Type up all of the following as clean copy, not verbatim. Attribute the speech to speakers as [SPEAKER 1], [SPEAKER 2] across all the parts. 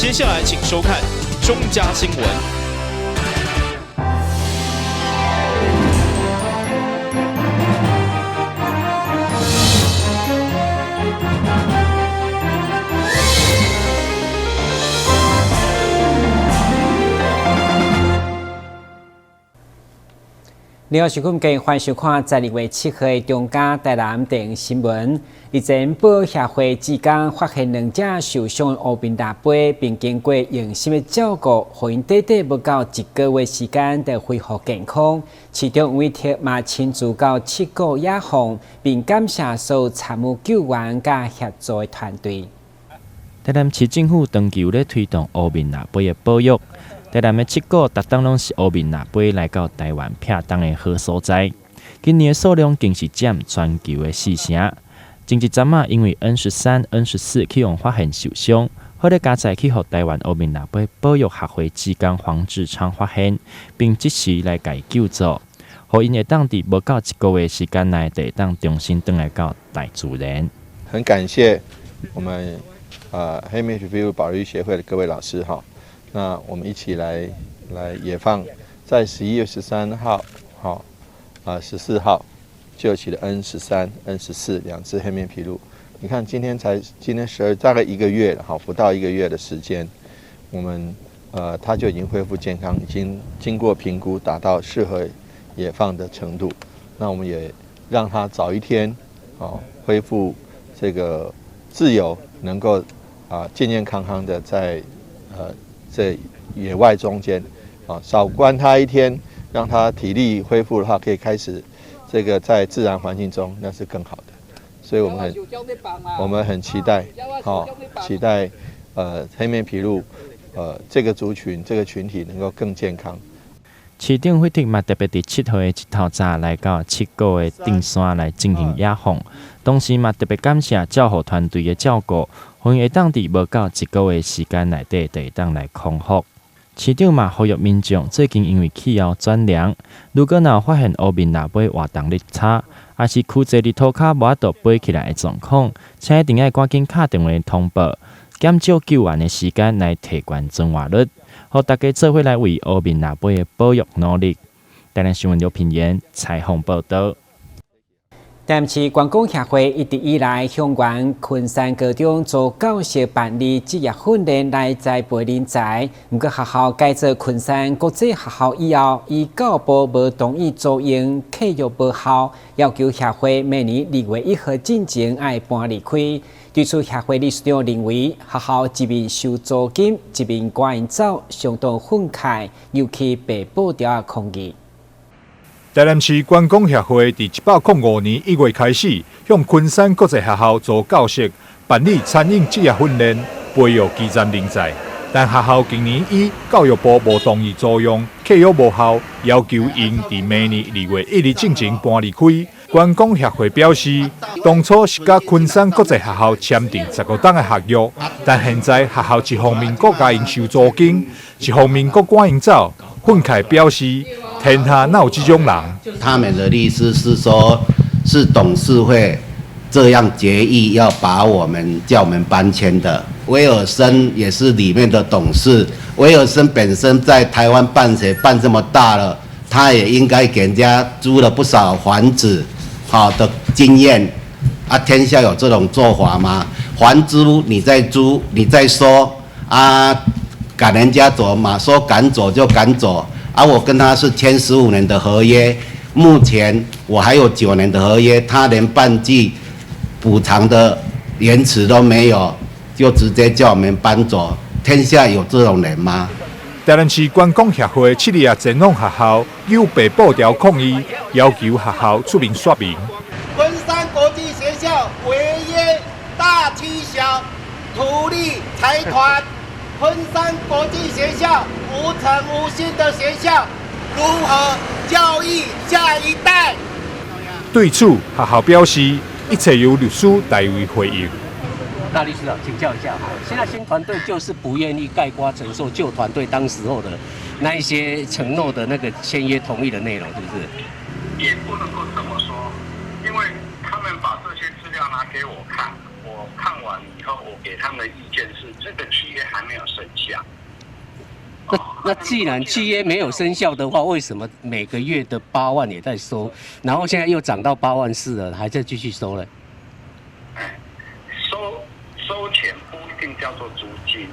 [SPEAKER 1] 接下來請收看中嘉新聞。
[SPEAKER 2] 你好，收看歡迎收看12月7號的中嘉台南電新聞。日前，保協會志工發現兩隻受傷的烏面蚋飛，並經過用心的照顧，予𪜶短短無夠一個月時間就恢復健康。市長黃偉哲嘛親自到七股野放，並感謝所有參與救援佮協助的團隊。
[SPEAKER 3] 台南市政府長期有咧推動烏面蚋飛的保育。台南的七股，逐冬攏是烏面蚋飛來到台灣避冬的好所在。今年的數量更是佔全球的四成。前一陣仔因為 N13、N14去予發現受傷，好咧佳哉去予台灣烏面蚋飛保育學會志工黃志昌發現，並即時來共救助，予𪜶會當佇無夠一個月時間內，就會當重新轉來到大自然。
[SPEAKER 4] 很感謝我們黑面琵鷺保育協會的各位老師哈。那我們一起來野放，在11月13號，好啊14號救起了 N13、N14兩隻黑面琵鷺。你看今天才今天十二，大概一個月了，哈，不到一個月的時間，我們它就已經恢復健康，已經經過評估達到適合野放的程度。那我們也讓它早一天，哦恢復這個自由，能夠啊健健康康的在野外中間，啊，少關它一天，讓它體力恢復的話，可以開始這個在自然環境中，那是更好的。所以我們很期待，好期待，黑面琵鷺，這個族群這個群體能夠更健康。
[SPEAKER 3] 市長惠特嘛特別佇7號的一透早來到七股的頂山來進行野放，同時嘛特別感謝照護團隊的照顧，予𪜶會當佇無夠一個月時間內底就會當來康復。市長嘛呼籲民眾最近因為氣候轉涼，如果若有發現烏面蚋飛活動力差，抑是踞坐佇塗跤無法度飛起來的狀況，請一定愛趕緊敲電話通報，減少救援的時間來提懸存活率，予大家做伙來為烏面蚋飛的保育努力。台南新聞劉品言採訪報導。
[SPEAKER 2] 台南市觀光協會一直以來向原昆山高中做教師辦理職業訓練來栽培人才，毋過學校改做昆山國際學校以後，以教育部無同意租用契約無效，要求協會明年2月1號進前愛搬離開。對此，協會理事長認為，學校一面收租金，一面趕𪜶走，相當憤慨，尤其白布條仔抗議。
[SPEAKER 5] 台南市觀光協會佇105年1月開始，向昆山國際學校做教室辦理餐飲職業訓練，培育基層人才。但學校今年以教育部無同意租用，契約無效，要求𪜶佇明年2月1日進前搬離開。觀光協會表示，當初是佮昆山國際學校簽訂15冬的合約，但現在學校一方面閣共𪜶收租金，一方面閣趕𪜶走。憤慨表示，天下哪有這種人？
[SPEAKER 6] 他們的律師是說，是董事會這樣決議要把我們叫我們搬遷的。威爾森也是裡面的董事，威爾森本身在台灣辦學辦這麼大了，他也應該給人家租了不少房子，好的經驗。啊，天下有這種做法嗎？房租你在租，你在收啊？趕人家走嘛，說趕走就趕走。啊，我跟他是簽15年的合約，目前我還有9年的合約，他連半句補償的言辭都沒有，就直接叫我們搬走。天下有這種人嗎？
[SPEAKER 5] 台南市觀光協會7日也前往學校，有白布條抗議，要求學校出面說明。
[SPEAKER 7] 昆山國際學校違約大欺小，圖利財團。昆山國際學校無誠無信的學校，如何教育下一代？
[SPEAKER 5] 對此，學校表示一切由律師代為回應。
[SPEAKER 8] 大律師啊，請教一下，現在新團隊就是不願意概括承受舊團隊當時候的那一些承諾的那個簽約同意的內容，是不是？
[SPEAKER 9] 也不能夠這麼說，因為他們把這些資料拿給我看，我看完以後，我給他們的意見是，這個契約還沒有生效。
[SPEAKER 8] 那既然契約沒有生效的話，為什麼每個月的八萬也在收，然後現在又漲到8.4萬了，還在繼續收呢？
[SPEAKER 9] 收錢不一定叫做租金，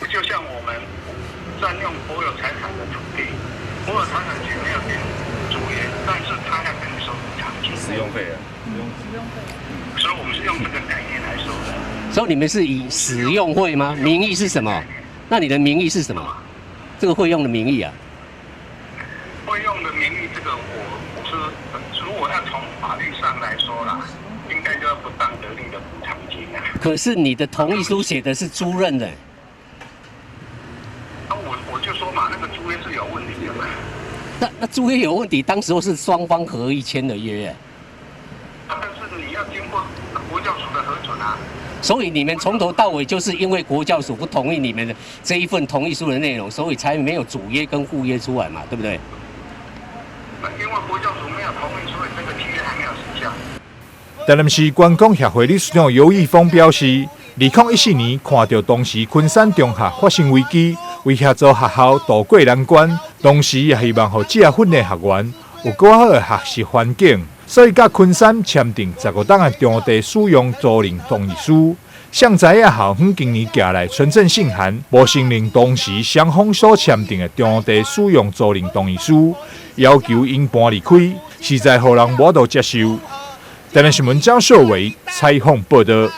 [SPEAKER 9] 就像我們佔用國有財產的土地，國有財產局沒有訂租約，但是他要跟你收補償金。
[SPEAKER 10] 使用費啊，
[SPEAKER 9] 使用費。所以我們是用這個概念來收的。
[SPEAKER 8] 所以你們是以使用費嗎？名義是什麼？那你的名義是什麼？這個費用的名義啊？
[SPEAKER 9] 費用的名義，這個我是如果要從法律上來說啦，應該就要不當得利的補償金啊。
[SPEAKER 8] 可是你的同意書寫的是租賃的。
[SPEAKER 9] 那我就說嘛，那個租約是有問題的嘛。
[SPEAKER 8] 那租約有問題，當時候是雙方合意簽的約。
[SPEAKER 9] 但是你要經過國教署的核准啊。
[SPEAKER 8] 所以你們從頭到尾就是因為國教署不同意你們的這一份同意書的內容，所以才沒有主約跟附約出來嘛，對不對？
[SPEAKER 9] 因為國教署沒有同意，所以這個契約還沒有生效。
[SPEAKER 5] 台南市觀光協會理事長尤義峰表示，2014年看著當時昆山中學發生危機，為協助學校渡過難關，同時也希望予職業訓練學員有閣較好的學習環境。所以，佮昆山簽訂15冬的場地使用租賃同意書。誰知影校方今年寄來存證信函，無承認當時雙方所簽訂的場地使用租賃同意書，要求𪜶搬離開，實在予人無法度接受。台南新聞張秀偉採訪報道。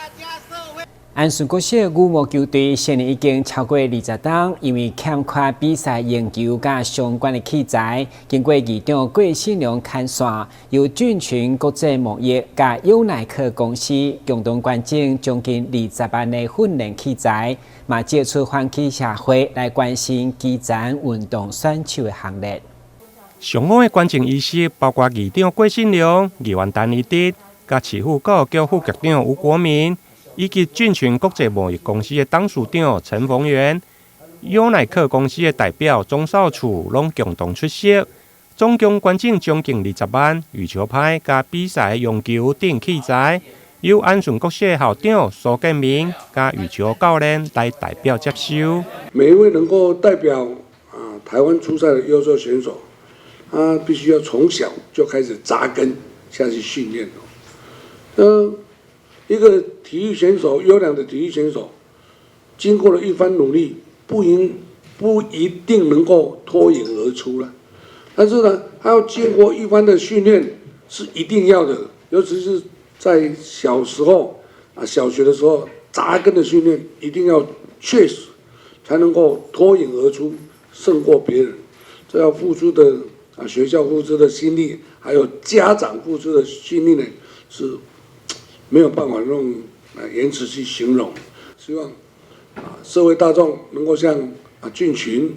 [SPEAKER 2] 安順國小羽毛球隊成立已經超過20冬，因為欠缺比賽用球佮相關的器材，經過議長郭信良牽線，由駿群國際貿易佮優耐克公司共同捐贈將近20萬的訓練器材，嘛借此喚起社會來關心基層運動選手的行列。
[SPEAKER 11] 上午的捐贈儀式包括議長郭信良、議員陳宜德、佮市府教育局副局長吳國民，以及駿群國際貿易公司的董事長陳逢源、優耐克公司的代表鍾少柱攏共同出席。總共捐贈將近20萬羽球拍佮比賽用球等器材，由安順國小校長蘇建明佮羽球教練來代表接收。
[SPEAKER 12] 每一位能夠代表台灣出賽的優秀選手，他必須要從小就開始扎根下去訓練。一個體育選手，優良的體育選手，經過了一番努力，不一定能夠脫穎而出了。但是呢，他要經過一番的訓練是一定要的，尤其是在小時候啊，小學的時候扎根的訓練一定要確實，才能夠脫穎而出，勝過別人。這要付出的啊，學校付出的心力，還有家長付出的心力呢，是沒有辦法用言辭去形容。希望啊，社會大眾能夠像駿群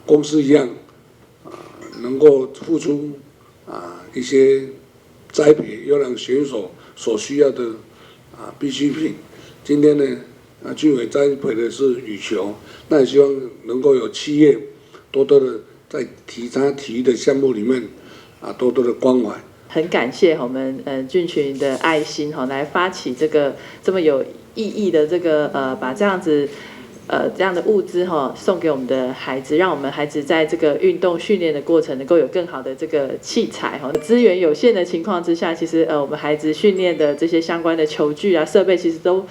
[SPEAKER 12] 公司一樣啊，能夠付出一些栽培優良選手所需要的必需品。今天呢，俊偉栽培的是羽球，那也希望能夠有企業多多的在其他體育的項目裡面多多的關懷。
[SPEAKER 13] 很感謝我們駿群的愛心哈，來發起這個這麼有意義的這個把這樣的物資哈送給我們的孩子，讓我們孩子在這個運動訓練的過程能夠有更好的這個器材哈。資源有限的情況之下，其實我們孩子訓練的這些相關的球具啊設備，其實都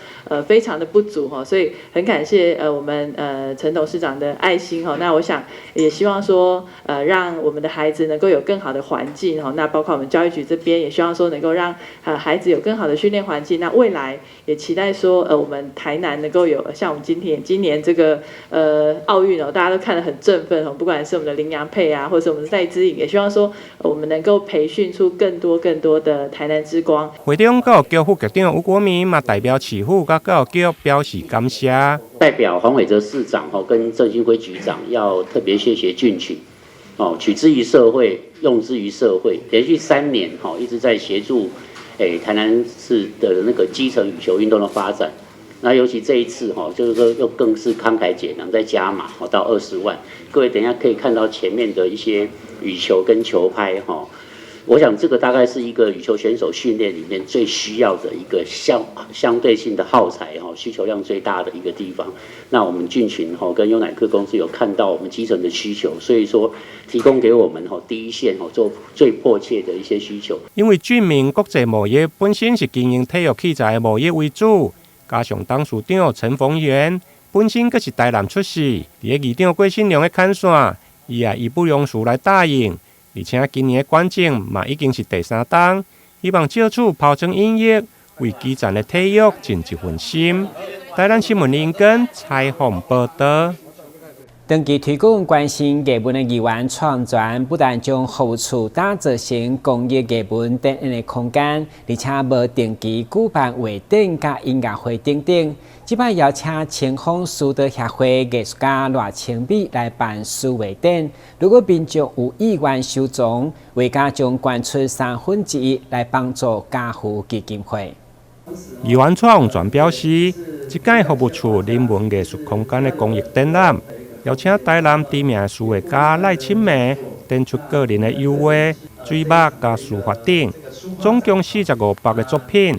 [SPEAKER 13] 非常的不足哈。所以很感謝我們陳董事長的愛心哈。那我想也希望說讓我們的孩子能夠有更好的環境哈。那包括我們教育局這邊也希望說能夠讓孩子有更好的訓練環境。那未來也期待說我們台南能夠有像我們今年這個奧運哦，大家都看得很振奮哦，不管是我們的林洋配啊，或者是我們的戴資穎，也希望說我們能夠培訓出更多更多的台南之光。
[SPEAKER 11] 會長教育局副局長吳國民嘛代表市府佮教育局表示感謝。
[SPEAKER 14] 代表黃偉哲市長吼跟鄭新輝局長要特別謝謝駿群哦，取之於社會，用之於社會，連續3年吼一直在協助台南市的那個基層羽球運動的發展。那尤其這一次哈，就是說又更是慷慨解囊，再加碼到20萬。各位等一下可以看到前面的一些羽球跟球拍哈，我想這個大概是一個羽球選手訓練裡面最需要的一個相對性的耗材哈，需求量最大的一個地方。那我們駿群哈跟優乃克公司有看到我們基層的需求，所以說提供給我們哈第一線哈做最迫切的一些需求。
[SPEAKER 11] 因為俊明國際貿易本身是經營體育器材的貿易為主，加上董事長陳逢源本身閣是台南出世，佇咧議長郭信良的牽線，伊也義不容辭來答應。而且今年的捐贈嘛已經是第三冬，希望借此拋磚引玉，為基層的體育盡一份心。台南新聞林根採訪報導。
[SPEAKER 2] 長期推廣關心藝文的議員創全，不但將服務處打造成公益藝文展演的空間，而且無定期舉辦畫展佮音樂會等等。這擺邀請清風書道協會藝術家賴清美來辦書畫展。如果民眾有意願收藏，畫家將捐出1/3來幫助家扶基金會。
[SPEAKER 11] 議員蔡旺全表示，這屆服務處人文藝術空間的公益展覽，邀請台南知名書畫家賴清梅展出個人的油畫、水墨佮書法等，總共45幅的作品，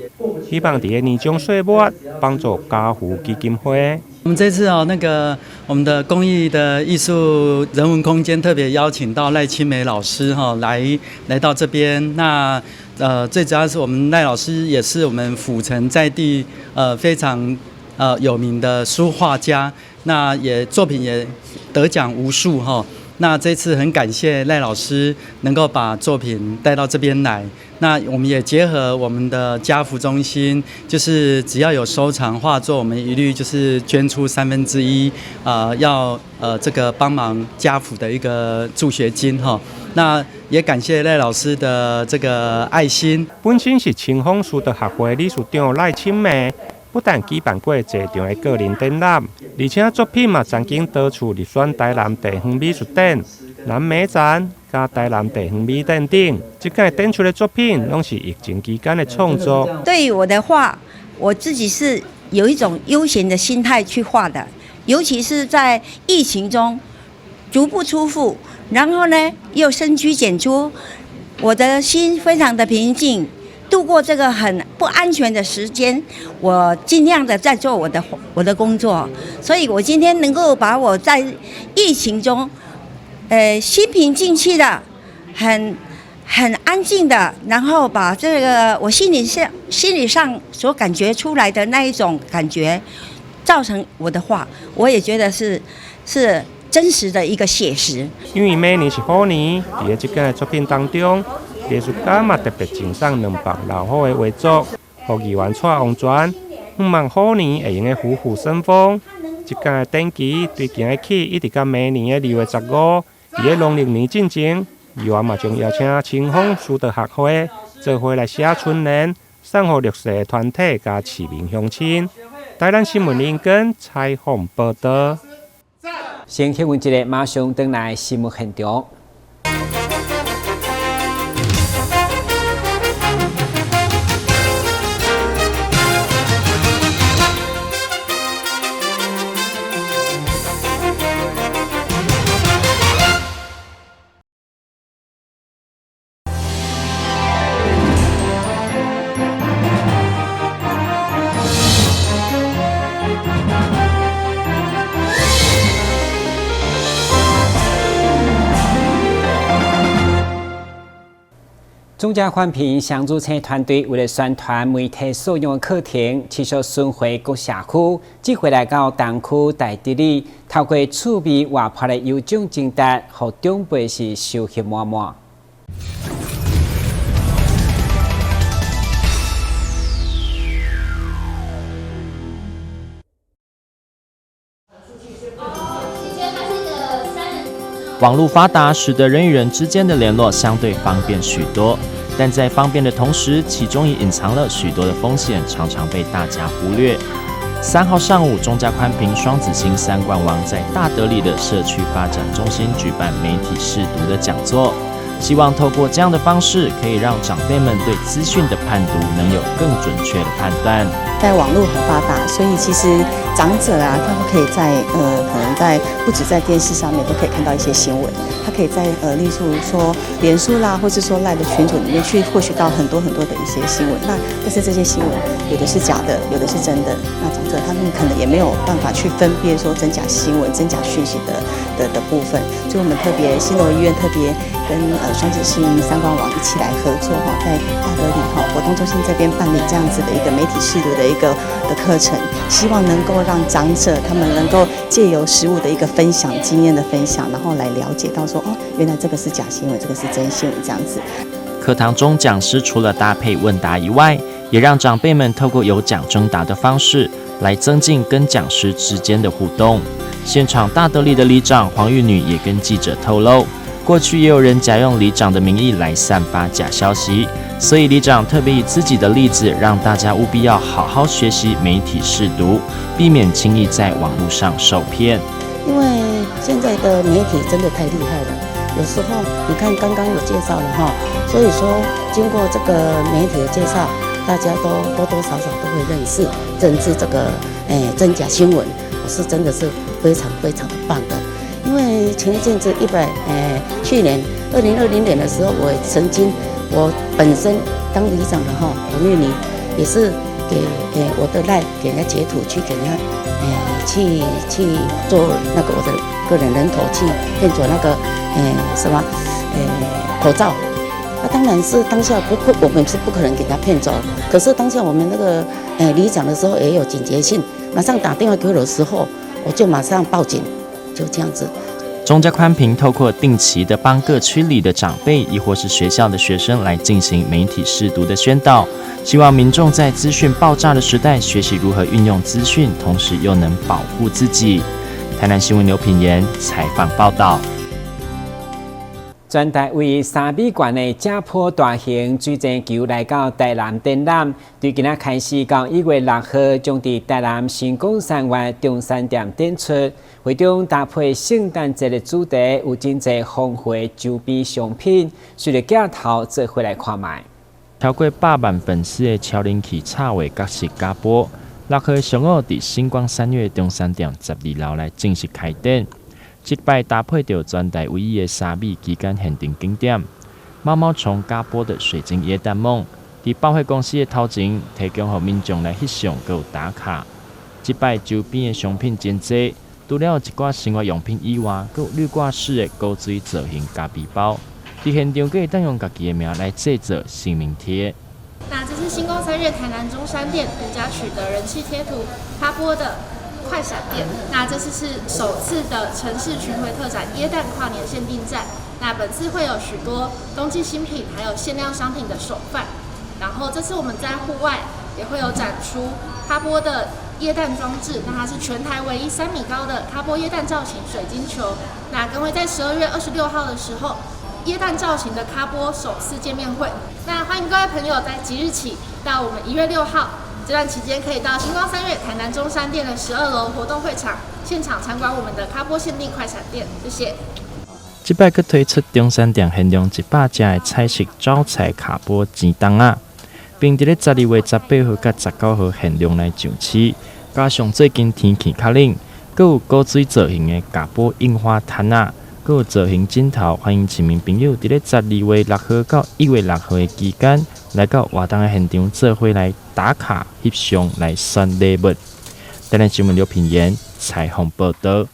[SPEAKER 11] 希望佇咧年終歲末幫助家扶基金會。
[SPEAKER 10] 我們這次哦，那個我們的公益的藝術人文空間特別邀請到賴清梅老師哈來到這邊。那最主要是我們賴老師也是我們府城在地非常有名的書畫家。那也作品也得獎無數哈。那這次很感謝賴老師能夠把作品帶到這邊來。那我們也結合我們的家扶中心，就是只要有收藏畫作，我們一律就是捐出1/3，要這個幫忙家扶的一個助學金哈。那也感謝賴老師的這個愛心。
[SPEAKER 11] 本身是清風書道學會理事長賴清梅，不但舉辦過濟場的個人展覽，而且作品嘛曾經多次入選台南地方美術展、南美展、佮台南地方美展等。這屆展出的作品攏是疫情期間的創作。
[SPEAKER 15] 對於我的畫，我自己是有一種悠閒的心態去畫的，尤其是在疫情中，足不出戶，然後呢又深居簡出，我的心非常的平靜。度過這個很不安全的時間，我盡量的在做我的工作，所以我今天能夠把我在疫情中，心平靜氣的，很安靜的，然後把這個我心理上所感覺出來的那一種感覺，造成我的畫，我也覺得是真實的一個寫實。
[SPEAKER 11] 因為每年是虎年，佇咧這件的作品當中，藝術家嘛特別贈送2幅老虎的畫作，予議員蔡旺全，希望虎年會用得虎虎生風。這屆的展期對今日起一直到明年的2月15，佇咧農曆年進前，議員嘛將邀請清風書道學會做伙來寫春聯，送予弱勢的團體佮市民鄉親。台南新聞林根採訪報導。
[SPEAKER 2] 先休困一下，馬上轉來新聞現場。中嘉寬頻雙主持團隊為了宣傳媒體素養課程，持續巡迴各社區，這回來到東區大直里，透過趣味活潑的有獎徵答，予長輩是收穫滿滿。
[SPEAKER 3] 網路發達，使得人與人之間的聯絡相對方便許多，但在方便的同時，其中也隱藏了許多的風險，常常被大家忽略。3號上午，中嘉寬頻雙子星三冠王在大德里的社區發展中心舉辦媒體識讀的講座，希望透過這樣的方式，可以讓長輩們對資訊的判讀能有更準確的判斷。
[SPEAKER 16] 在網路很發達，所以其實長者啊，他們可以在可能在不止在電視上面都可以看到一些新聞，他可以在例如說臉書啦，或是說 LINE 的群組裡面去獲取到很多很多的一些新聞。那但是這些新聞有的是假的，有的是真的。那長者他們可能也沒有辦法去分辨說真假新聞、真假訊息的部分。所以我們特別新羅醫院特別跟雙子星三官網一起來合作哈，在大德里哈活動中心這邊辦理這樣子的一個媒體識讀的一個的課程，希望能夠讓長者他們能夠借由實物的一個分享、經驗的分享，然後來了解到說哦，原來這個是假新聞，這個是真新聞這樣子。
[SPEAKER 3] 課堂中，講師除了搭配問答以外，也讓長輩們透過有獎徵答的方式來增進跟講師之間的互動。現場大德里的里長黃玉女也跟記者透露，過去也有人假用里長的名義來散發假消息，所以里長特別以自己的例子，讓大家務必要好好學習媒體識讀，避免輕易在網路上受騙。
[SPEAKER 17] 因為現在的媒體真的太厲害了，有時候你看剛剛有介紹了哈，所以說經過這個媒體的介紹，大家都多多少少都會認識認知這個真假新聞，我是真的是非常非常的棒的。因為前一陣子去年2020年的時候，我曾經我本身當里長的哈，黃玉妮也是給我的 LINE 給人家截圖去給人家去做那個我的個人人頭去騙走那個什麼口罩。那當然是當下不我們是不可能給他騙走，可是當下我們那個里長的時候也有警覺性，馬上打電話給我的時候，我就馬上報警，就這樣子。
[SPEAKER 3] 鍾家寬平透過定期的幫各區裡的長輩，亦或是學校的學生來進行媒體識讀的宣導，希望民眾在資訊爆炸的時代，學習如何運用資訊，同時又能保護自己。台南新聞劉品言採訪報道。
[SPEAKER 2] 全台唯一3米懸的遮坡大型水晶球來到台南展覽，對今仔開始到1月6號，將佇台南星光三越中山店展出。會中搭配聖誕節的主題，有真濟豐富的周邊商品，隨著鏡頭做伙來看覓。
[SPEAKER 3] 超過100萬粉絲的超人氣插畫角色加波，6號上午佇星光三越中山店12樓來正式開展。這擺搭配著全台唯一的3米期間限定景點——毛毛蟲加波的水晶耶誕夢，佇百貨公司的頭前提供予民眾來翕相閣有打卡。這擺周邊的商品真濟，除了一寡生活用品以外，閣有濾掛式的古錐造型咖啡包，佇現場閣會當用家己的名來製作姓名貼。
[SPEAKER 18] 那這是星光三越台南中山店獨家取得人氣貼圖卡波的快閃店。那這次是首次的城市巡迴特展耶誕跨年限定戰。那本次會有許多冬季新品，還有限量商品的首販。然後這次我們在戶外也會有展出卡波的耶誕裝置，那它是全台唯一3米高的卡波耶誕造型水晶球。那更會在12月26號的時候，耶誕造型的卡波首次見面會。那歡迎各位朋友在即日起到我們1月6號這段期間，可以到星光三越台南中山店的12樓活動會場現場參觀我們的卡波限定快閃店。謝謝。
[SPEAKER 3] 這擺閣推出中山店限量100隻的彩色招財卡波錢筒仔，並佇咧12月18號佮19號限量來上市。加上最近天氣較冷，閣有古錐造型的卡波印花毯仔，閣有造型枕頭，歡迎市民朋友佇咧12月6號到1月6號的期間，來到活動的現場做伙來打卡翕相來選禮物。台南新聞劉品言採訪報道。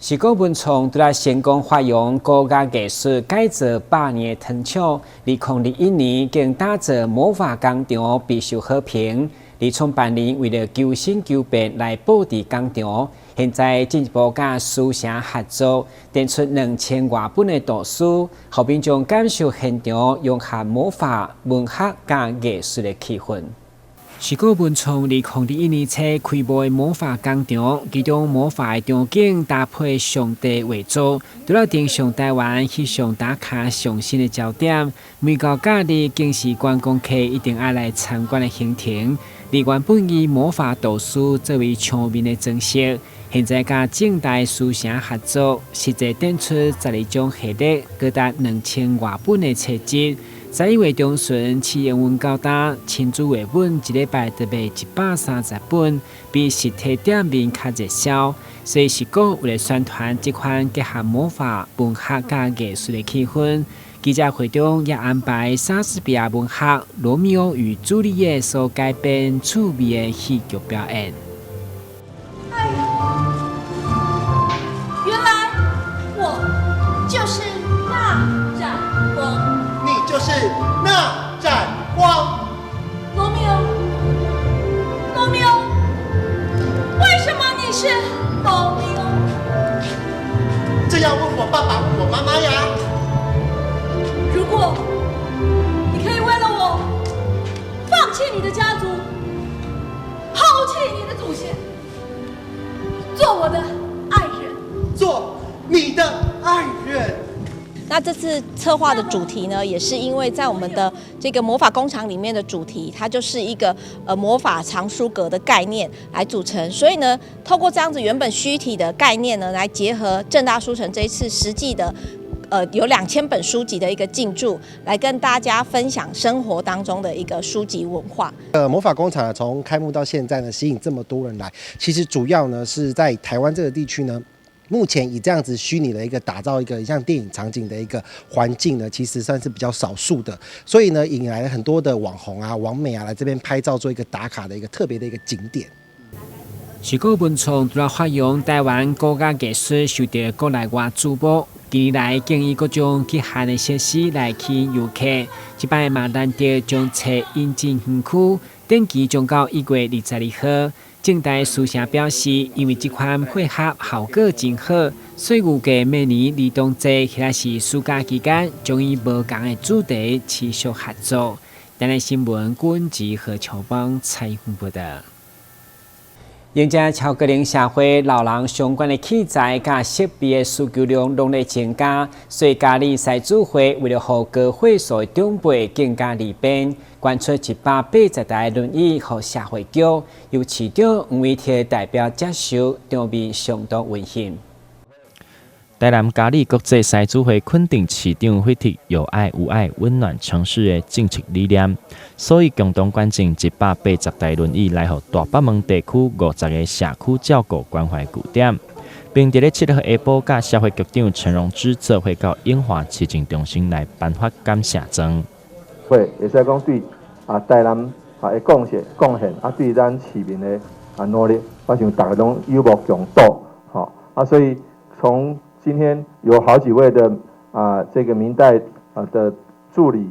[SPEAKER 2] 四股文創拄才成功發揚古早藝術，改造百年的糖廠，2021年更打造魔法工場，備受好評。而創辦人為了求新求變來布置工場，現在進一步佮書城合作，展出2000外本的圖書，予民眾感受現場融合魔法、文學佮藝術的氣氛。四股文創2021年初開幕的魔法工場，其中魔法的場景搭配上帝畫作，除了登上台灣翕相打卡上新的焦點，每到假日更是觀光客一定愛來參觀的行程。而原本以魔法圖書作為牆面的裝飾，現在佮政大書城合作，實際展出12種系列，高達2000外本的冊籍。11月中旬，試營運到今，親子繪本一禮拜就賣130本，比實體店面較熱銷。所以是講為了宣傳這款結合魔法、文學佮藝術的氣氛，記者會中也安排莎士比亞文學《羅密歐與朱麗葉》所改編趣味的戲劇表演。
[SPEAKER 19] 哎呀，原來我就是那盞光，
[SPEAKER 7] 你就是那盞光。
[SPEAKER 19] 羅密歐，羅密歐，為什麼你是羅密歐？
[SPEAKER 7] 這要問我爸爸，問我媽媽呀。
[SPEAKER 19] 如果你可以為了我放棄你的家族，拋棄你的祖先，做我的愛人，
[SPEAKER 7] 做你的愛人。
[SPEAKER 20] 那這次策劃的主題呢，也是因為在我們的這個魔法工廠裡面的主題，它就是一個魔法藏書閣的概念來組成，所以呢，透過這樣子原本虛體的概念呢，來結合政大書城這一次實際的。有2000本書籍的一個進駐，來跟大家分享生活當中的一個書籍文化。
[SPEAKER 21] 魔法工廠從開幕到現在呢，吸引這麼多人來，其實主要呢是在台灣這個地區呢，目前以這樣子虛擬的一個打造一個像電影場景的一個環境呢，其實算是比較少數的，所以呢，引來了很多的網紅啊、網美啊來這邊拍照，做一個打卡的一個特別的一個景點。
[SPEAKER 2] 四股文創除了發揚台灣古早藝術受到國內外矚目，近年來更以各種極限的設施來吸引遊客。這擺嘛難得將冊引進園區，展期將到1月22號。政大書城表示，因為這款配合效果真好，所以預計明年兒童節或者是暑假期間，將以無仝的主題持續合作。台南新聞君吉和喬邦採訪報導。迎接超高齡社會，老人相關的器材佮設備的需求量攏咧增加，所以嘉里獅子會為了予高歲數的長輩更加利便，捐出180台輪椅予社會局，由市長黃偉哲代表接受，場面相當溫馨。
[SPEAKER 3] 台南嘉里國際獅子會肯定市長費特有愛無礙溫暖城市的政策理念，所以共同捐贈180台輪椅來予大北門地區50個社區照顧關懷據點，並佇咧7號下晡，佮社會局長陳榮之做伙到永華市政中心來頒發感謝狀。
[SPEAKER 4] 會會使講對台南的貢獻，對咱市民的努力，我想大家攏有目共睹，吼，所以從今天有好幾位的這個民代的助理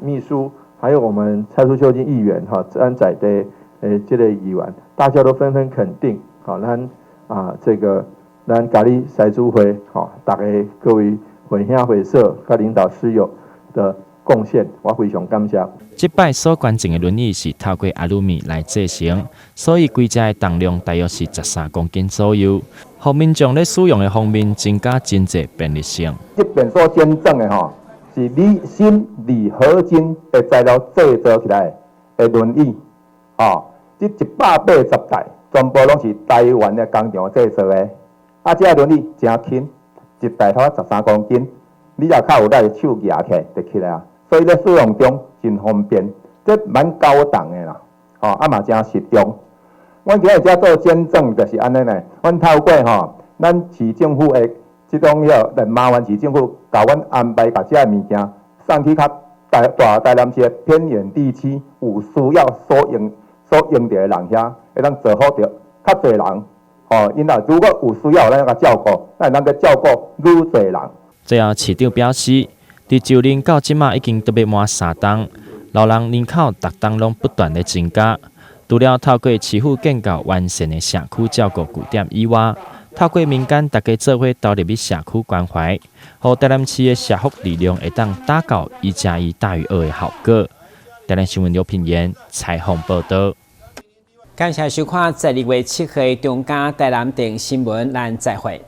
[SPEAKER 4] 秘書，還有我們蔡蘇秀金議員哈，咱在地這個議員，大家都紛紛肯定，好，咱這個咱嘉里獅子會，好，大家各位會兄會嫂佮領導師友的貢獻，我非常感謝。
[SPEAKER 3] 這擺所捐贈的輪椅是透過阿魯米來製成，所以規隻的重量大約是13公斤左右，予民眾咧使用的方面增加真濟便利性。
[SPEAKER 22] 這邊所捐贈的吼，是鋁鋅鋰合金的材料製造起來的輪椅，吼，這180台全部攏是台灣的工廠製造的。這個輪椅誠輕，一台才13公斤，你若較有力手舉起來就起來啊。所以咧使用中真方便，這蠻高檔的啦，吼，嘛誠實用。阮今日遮做捐贈就是按呢呢，阮透過吼，咱市政府的這種遐來麻煩市政府，共阮安排共這个物件送去較大大台南市的偏遠地區，有需要所用著的人遐，會當造福著較濟人，吼，𪜶若如果有需要，咱共照顧，咱會當閣照顧愈濟人。
[SPEAKER 3] 最後，市長表示，佇就任到這馬已經閣欲滿3冬，老人人口逐冬攏不斷咧增加。除了透過市府建構完善的社區照顧據點以外，透過民間大家做伙投入去社區關懷，予台南市的社福力量會當達到1加1大於2的效果。台南新聞劉品言採訪報導。
[SPEAKER 2] 感謝收看12月7號中嘉台南電新聞，咱再會。